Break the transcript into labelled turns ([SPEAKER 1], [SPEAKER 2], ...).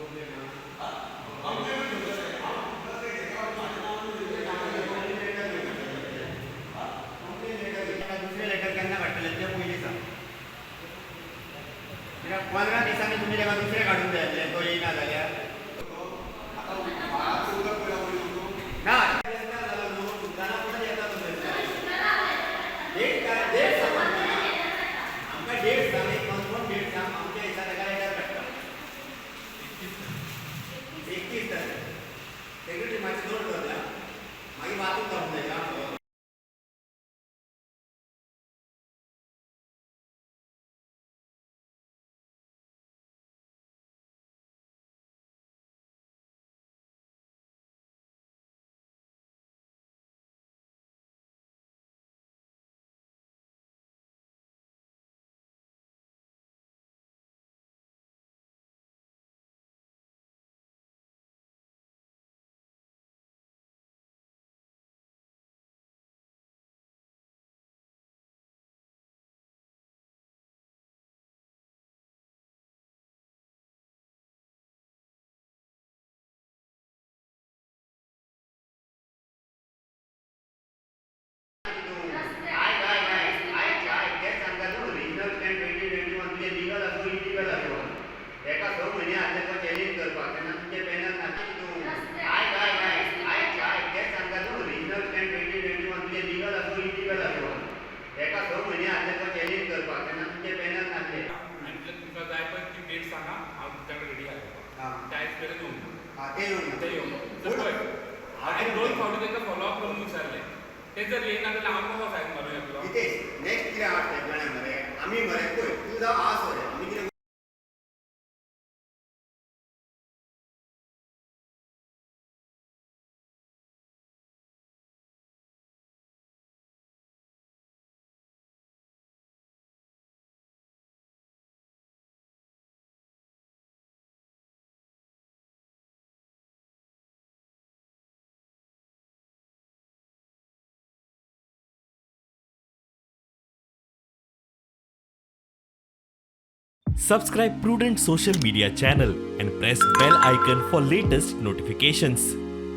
[SPEAKER 1] Complain घेवचें हांव म्हाज्या नांवान
[SPEAKER 2] दुसरें लेटर केन्ना काडटलें तें पयलीं सांग. कित्याक 15 दिसांनी तुमी ताका दुसरें काडून जाय आसलें, तो येयना जाल्यार.
[SPEAKER 1] आतां व्हाळाचें उदक पयला पयलीं.
[SPEAKER 2] ना, जालो न्हू, जाणां परत येता तो. डेट काय? डेट सांग आमकां, डेट सांग. एक कन्फर्म डेट सांग. आमच्या दिसा ताका लेटर काडटा. 31 तारीख. सेक्रेटरी, मातशी नोट कर. मागीर वाचून काडूंक जाय. आयक, आयक, आयक, आयक, आयक. तेच सांगता न्हू, रिजनल प्लॅन 2021 तुजें लिगल आसूं, इलिगल आसूं, एका 6 म्हयने आसले तो चॅलेंज करपाक तेन्ना तुमचें पॅनल नासलें तूं. आयक, आयक, आयक, आयक, आयक. तेच सांगता न्हू, रिजनल प्लॅन 2021 तुजें लिगल आसूं, इलिगल आसूं, एका 6 म्हयने आसले तो चॅलेंज करपाक तेन्ना तुमचें पॅनल नासलें.
[SPEAKER 3] आनी तुमकां तुमकां जाय पळय ती डेट सांगा, हांव तुमच्या कडेन रेडी आसा. त्या मेरेन येवंक
[SPEAKER 2] हां, तें येवन
[SPEAKER 3] ते येवंक तर पळय, हांवें दोन फावटी तांकां फॉलो अप करून विचारलें. ते जर येयना जाल्यार हांव कसो सायन मारूं येतलो?
[SPEAKER 2] हितेश, नेक्स्ट कितें आहा स्टेप जाणा मरे? आमी मरे, पळय, तूं जावं हांव मरे, आमी कितें
[SPEAKER 4] Subscribe Prudent Social Media channel and press bell icon for latest notifications.